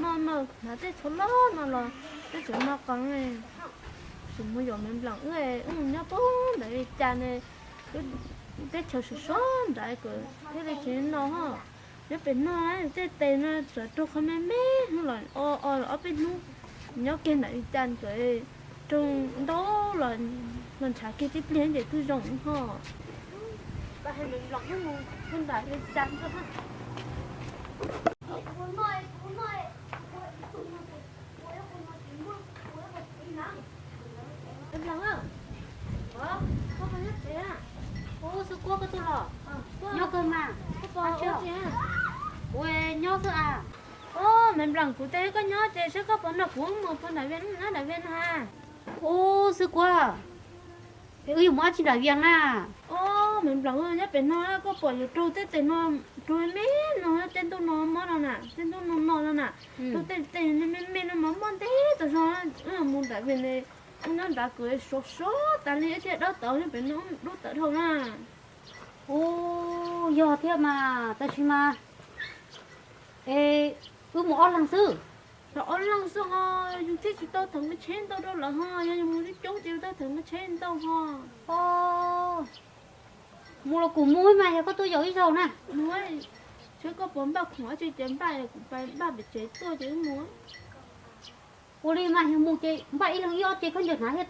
Mas hnav tej tsho loj no los peb tseem noj qees, tsis mus yos me nplam wb, wb mus nyob puag nram Vias Cas ne, teb chaws sov sov nrad kom thiaj li tsis no ho. Nyob pem no tej tes no txawm raug qhov me me hnub los o o los ob peb hnub, nyob kiag nram Vias Cas kom raug ntau los ntshav kiag tib pliag ces twb zoo ho. Pab hais me nplam wb mus puag nram Vias Cas ntag. Ua, Xwb Kuab koj tuaj los? Nyob kawg mas. Kuv nyob xwb as. Ua, me nplam, kuv teb koj nyob ces saib koj puas nrog kuv mus puag nram Vias, nram Vias na. Ua, Xwb Kuab, es wb yuav mus dab tsi nram Vias na? Ua, me nplam, nyob pem no koj pom yuav raug tej tes no, raug me no, tej ntuj no mob no na, tej ntuj no no no na, raug tej tes me me no mas mob ntev tas zog. Wb mus nram Vias ne, wb nyob nrad kom sov sov tas li wb thiaj dab tawv, nyob pem no dub tawv dhau na. Ua, yog thiab mas, tab sis mas, es wb mus ob leeg xwb. Los ob leeg xwb ho, yus thiaj tsis tau theem npaj tsheb ntau rau lawv ho, yog yus mus coob coob ces yus tau theem npaj tsheb ntau ho. Mus los kuv mus mas, yog koj tuaj yaum ib zaug na. Mus, saib koj puas npaj khoom dab tsi ces npaj, kuv pais npaj pem tsev tuaj ces wb mus. Ua li mas yog mus ces npaj ib leeg ib ob ce khaub ncaws hnav thiab,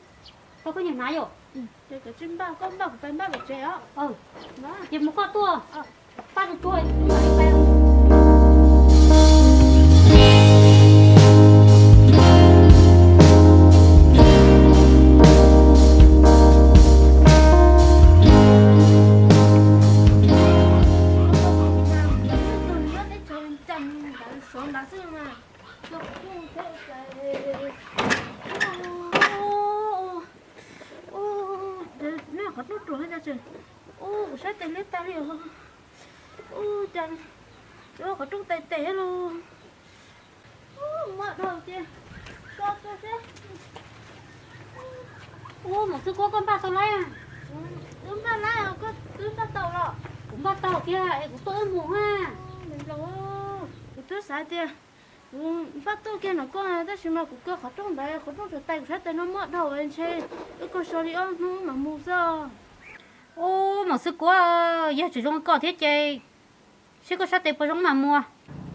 tau khaub ncaws hnav yom. Ces koj npaj, koj npaj kuv pais npaj pem tsev os. Ces mus koj tuaj, pab tsuag tsuag. Nyob teb chaws cas ntawd sov ntawd xwb mas. Ua, qhov rooj ruam cas tseem, ua, kuv sab tes liab tag li os. Ua, cas qhov rooj tais tes los. Ua, muab dhau ces so tuaj seb. Ua, Maum Xwb Kuab, koj npaj tau laib? Twb npaj laib, koj twb npaj tau los? Kuv npaj tau tiag es kuv tuaj wb mus ha. Kuv twb xav tias kuv npaj tuaj kiag ntawm koj tab sis mas kuv kaw qhov rooj ntawd, qhov rooj ruam tais, kuv sab tes no muab dhau ntshe wb kaw so li ob hnub mam mus xwb. Ua, Maum Xwb Kuab, yog tseem zoo koj thiab ces seb koj sab tes puas zoo mam mus.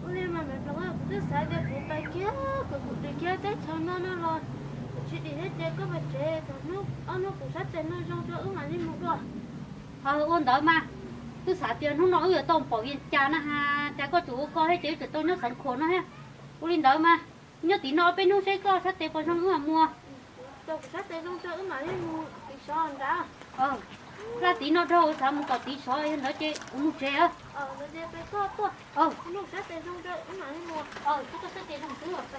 Ua li mas Maum Nploos, kuv twb xav tias kuv pais kiag kom kuv dim kiag teb chaws no no los kuv tsis dim thiab ces koj pais tsev, thaum hnub ob hnub kuv sab tes no zoo rau wb mam li mus dua. Ua ntawd mas, twb xav tias hnub no wb yuav tau pom Vias Cas na has, cas koj tseem ua koj thiab ces wb tseem tau nyob xeev Khuam no thiab. Ua li ntawd mas, nyob tid no ob peb hnub seb koj sab tes puas zoo wb mam mus. Thaum kuv sab tes zoo rau wb mam li mus tid sov nrad. Laj tid no dhau xav mus tom tid sov, yog ntawd ces kuv mus tsev. Koj sab tes zoo rau wb mam li mus. Koj sab tes zoo xwb.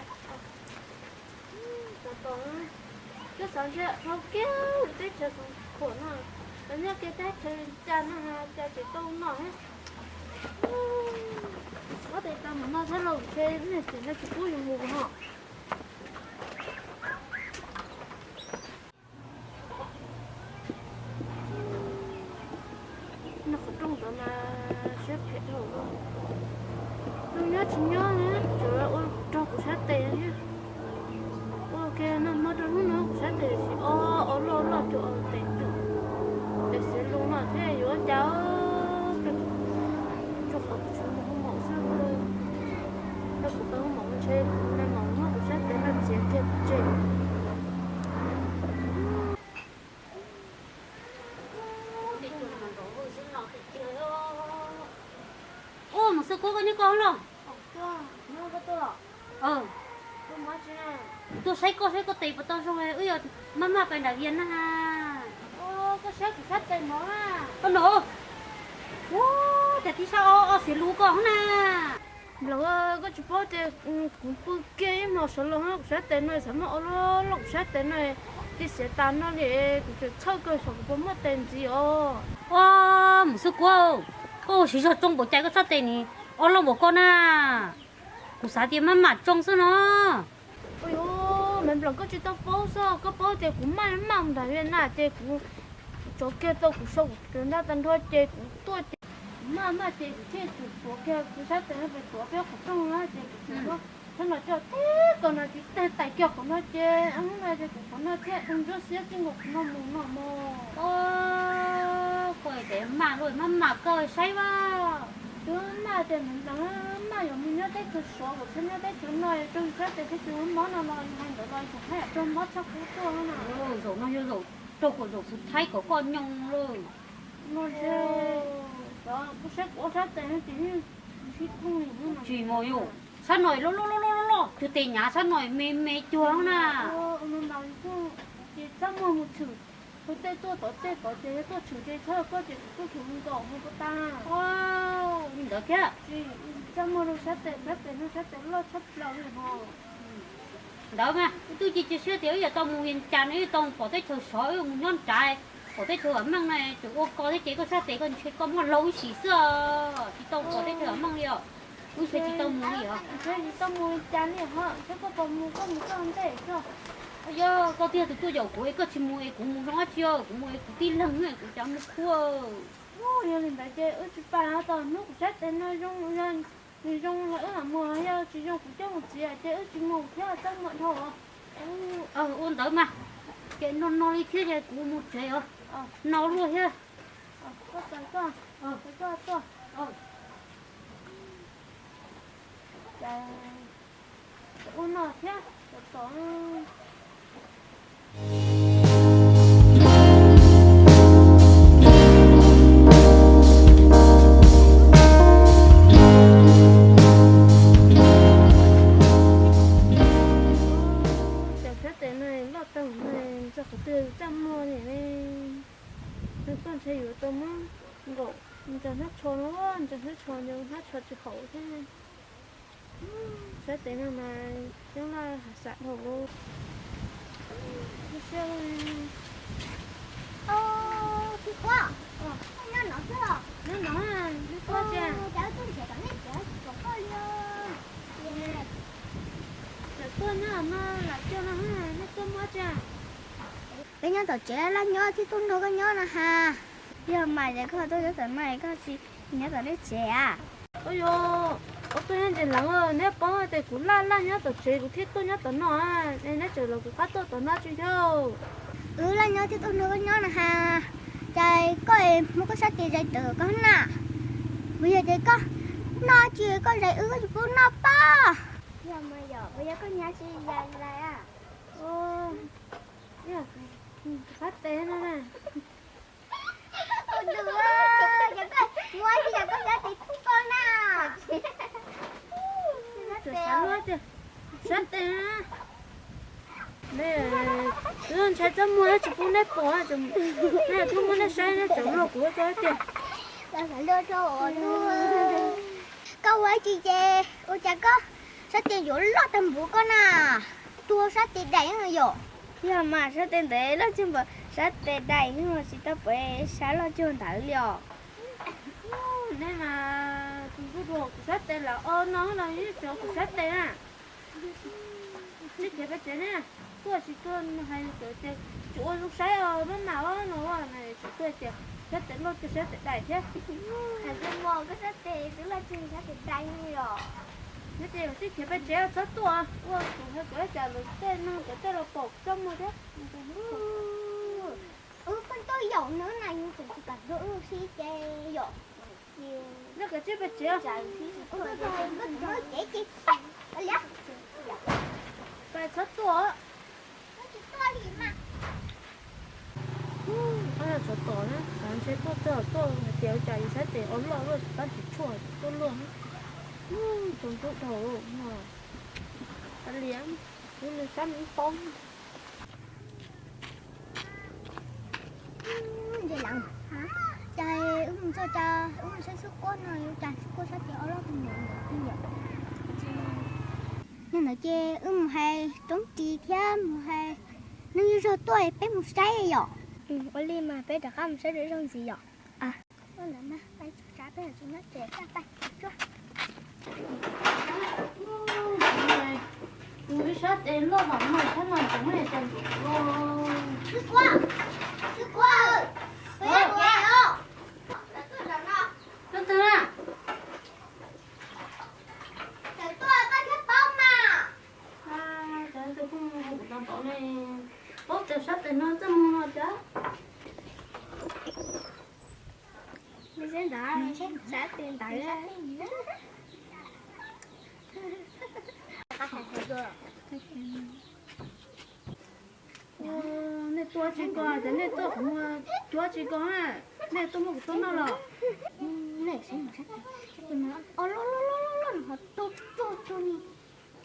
Koj xav ntshe dhau kiag teb chaws Xeev Khuam no, los nyob kiag teb chaws Vias Cas no cas tseem tau noj thiab. Ob tes tau mus no thiab los ntshe niam tsev no tsis pub yus mus ho. Noj qhov rooj ntawd mas siab phem dhau. Nyob tsis nyob na, tsuas ua rau kuv sab tes thiab. Ua kiag noj mov rau hnub no kuv sab tes tsis o o loj loj cuag tes twm, tes xiav lus no thiab yuav cas. Rau qhov kuv tsis mus hoo maum xwb, rau kuv tau hoo maum ntshe kuv naj maum muab kuv sab tes no txiav kiag kuv tseg. Ua, Maum Xwb Kuab, koj nyob koj los? Tuaj saib koj saib koj tes puas tau zoo, wb yuav maj maj pais nram Vias na. Koj saib kuv sab tes no. Koj no, ua cas tib sab o o xiav lus koj hov na. Nploos, koj tsis paub tias kuv pw kiag ib hmos sawv los kuv sab tes no xav muab o loj loj, kuv sab tes no cia xiav tas no li, kuv tseem txhawj kawg saib kuv puas muaj tes ntxiv os. Ua, Maum Xwb Kuab, koj ua siv zog tsoo npaum cas koj sab tes ni o loj npaum koj na. Kuv xav tias maj mam tsoo xwb no. Ua, Nploos, koj tsis tau paub xwb, koj paub tias kuv maj maj nram Vias Cas ces kuv tsov kiag tau kuv sau kuv tus ntaj tag nrho ces kuv tuaj ces kuv maj maj ces kuv thiaj tsum tuav kiag kuv sab tes no pes tuav peb qhov rooj na ces kuv tsum Thaum no coj tib kaus no tsis tag tais kiag qhov no ces, hnub no ces kuv qhov no thiaj ua ntsuab xiab txij nkaus qhov no mus no mog. Koj ces maj luaj, maj mam koj saib vas. Twb maj ces nws maj yuav mus nyob teb chaws Suav, kuv thiaj nyob teb chaws no raug sab tes thiab tus mob no los hais ntawd los yus haj yam raug mob tshaj qub tuaj no. Zaum no yog zaum raug kom zaum xwm thaib kom koj nyoo lawm. No ces kuv saib kuv ua sab tes no ces yeej sib thooj li. Tsis mus yus, sab no loj loj loj loj loj, tus tes nyav sab no me me cuag na. Ces txaj muag mus tshwm, tus tej tuaj tod tej tod ces yog tuaj tshwm ces txhob koj ces kuv tuaj tshwm nkaus mus puas tag. Li ntawd thiab. Txaj muag rau sab tes, sab tes no sab tes loj tshaj plaws li hos. Ntawd mas wb twb cia cia siab tias wb yuav tau mus Vias Cas no, wb yuav tau mus pom teb chaws Suav, wb mus nyob nrad, pom teb chaws vam meej no, tseem ua ko thiab ces koj sab tes koj ntshe koj muaj laug ib sim xwb, tsis tau pom teb chaws vam meej li os. Wb ntshe tsis tau mus li os. Ntshe tsis tau mus Vias Cas li hos, ntshe koj puas mus koj mus koj ntej koj. Yog koj twb yog tus tuaj yaum kuv es koj tsis mus es kuv mus zoo dab tsi, kuv mus es kuv tib leeg kuv cas mus khub. Yog li ntawd ces wb tsis pab tau, hnub kuv sab tes no zoo, nws zoo los wb mam mus, yog tsis zoo kuv coj mus txiav ces wb tsis mus thiab, txaj muag dhau. Ua ntawd mas, ces no no li thiab ces kuv mus tsev os. No luaj thiab. Koj txais koj, koj tuaj. Ua no thiab, tom tom. Cov sab tes no loj tag no, txog qhov twg txaj muag li ne. Nws tuaj ntshe yuav tau muab nkaum ntsaws hnab tsho no, ntsaws hnab tsho, hnab tsho tsis haum thiab. Sab tes no mas coob laj hav xav dhau. Tsis quaj, nyob no xwb los? Nyob no, neb tuaj tsis? Cas wb tuaj nrhiav tom nej tsev tsis pom koj li os. Lawv tuaj nyob no, lawv tuaj no, nej tuaj muaj tsis? Peb nyob tom tsev, laj nyob thiaj tuaj nrog koj nyob no ha. Yog mas, koj tuaj nyob tom no koj tsis nyob tom nej tsev a? Ua yog, ua tuaj nyob ntsis leev, neb paub tias kuv laj laj nyob tom tsev kuv thiaj tuaj nyob tom no, neb tseem los kuv qab tuaj tom no tsis yog? Wb laj nyob thiaj tuaj nrog koj nyob no ha. Cas koj muab koj sab tes zais tawm koj na. Puas yog tias koj noj tsis koj zais wb koj tsis pub noj pob? Yog mas yom, puas yog koj nyav tsis zais lais a? Sab tes no na. Ua ntu, ces koj muab ib yam koj sab tes tub koj na. Sab tes luaj tiag, sab tes na. Neb twb ntshai txaj muag tsis pub neb pom, neb twb muab neb saib neb tseem luag kuv koj tiag. Koj ua tsis ces ua cas koj sab tes yuav loj tag npaum koj na, tua sab tes daim yom. Yog mas sab tes ntawd loj cuag npaum sab tes daim, tsis tau pom sab loj cuag ntawd li os. Neb mas tus ntuj dua kuv sab tes lawm os, no los yeej tsuas kuv sab tes na. Sib khiav peb tsev ne, tuaj tsis tuaj hais tias tsis ua zoo saib os, maj mam os no, tsis tuaj tias sab tes loj cuag sab tes daim thiab. Hais tias mas koj sab tes twb loj cuag sab tes daim li os. Neb ces sib khiav peb tsev txhob tuaj, ua kuv hais kuv ib cas lawv tej neeg cov tej los pom txaj muag thiab. Wb pheej tuaj yaum nws na, yus tseem tsis kam nrog wb sib ces yom. Neb kav tsij peb tsev. Peb txhob tuaj. Ob no tsov tom na, xav ntshe tuaj txog tuaj hais tias ua cas yus sab tes ua loj luaj tab tsis tshuaj tuaj luaj. Tsaus ntuj dhau no, liam, wb sab me paub. Ces wb mus txog cas wb mus saib xub kuab no yuav cas xub kuab sab tes ua loj tag npaum ntawd. Yog ntawd ces wb mus hais roob ris thiab mus hais neeg zej zog tuaj peb mus saib yom. Ua li mas peb rov qab mus saib rau zaug ntxiv yom. Tus ib sab tes loj vam no sab no tseem muaj tes. Xub kuab, xub kuab, tus twg na? Tawm tuaj koj thiaj paub mas. Paub tias sab tes no txaj muag no cas. Sab tes ntawd. Nej tuaj tsis ko, cov nej tuaj kuv muag cuab tsis ko na. Nej tuaj muab kuv tuaj noj los? Loj loj loj loj loj, ho tuaj tuaj tuaj ni.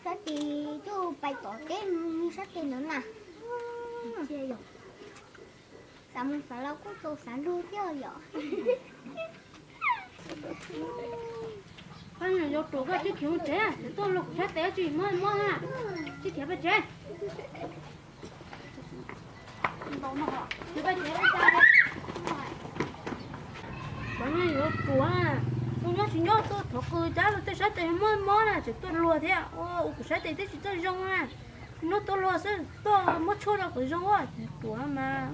Sab tes tuaj pais tom teb, sab tes ntawd na. Xav mus xav los kuj tau xav luag thiab yom. Koj yuav ruam koj tib khiav mus tsev, tseem tuaj luag kuv sab tes tsis mob mob na. Tib khiav pais tsev. Cov neeg yuav ruam, tus nyob tsis nyob tuaj thov qw cab luag tej sab tes mob mob na, tseem tuaj luag thiab. Ua kuv sab tes twb tsis txawj zoo na, hnub tuaj luag xwb, tuaj muab tshuaj rau kom zoo, ruam mas.